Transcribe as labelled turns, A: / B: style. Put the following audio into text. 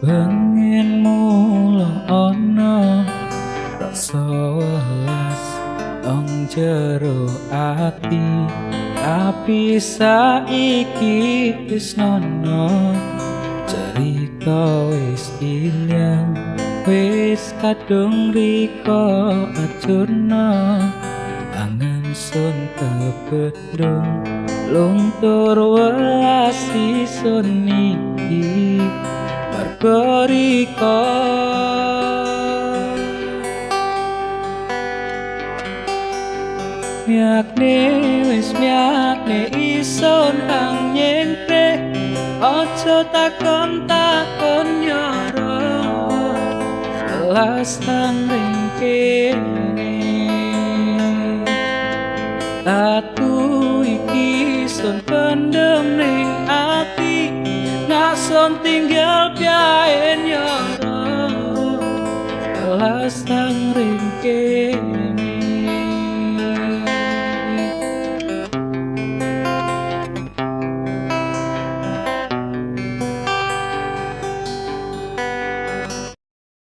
A: Pengen mula ana rasa welas nang jero ati, tapi saiki wis nono cerita wis ilang, wis kadung rika acurna. Angan sun kebendung luntur welas isun iki mergo rika. Miakne wis miakne isun ang nyengkre, aja takon-takon nyoro welas nang ring kene. Tatu iki sun pendem ning ati, nak sun tinggal piaen nyoro welas nang ring kene.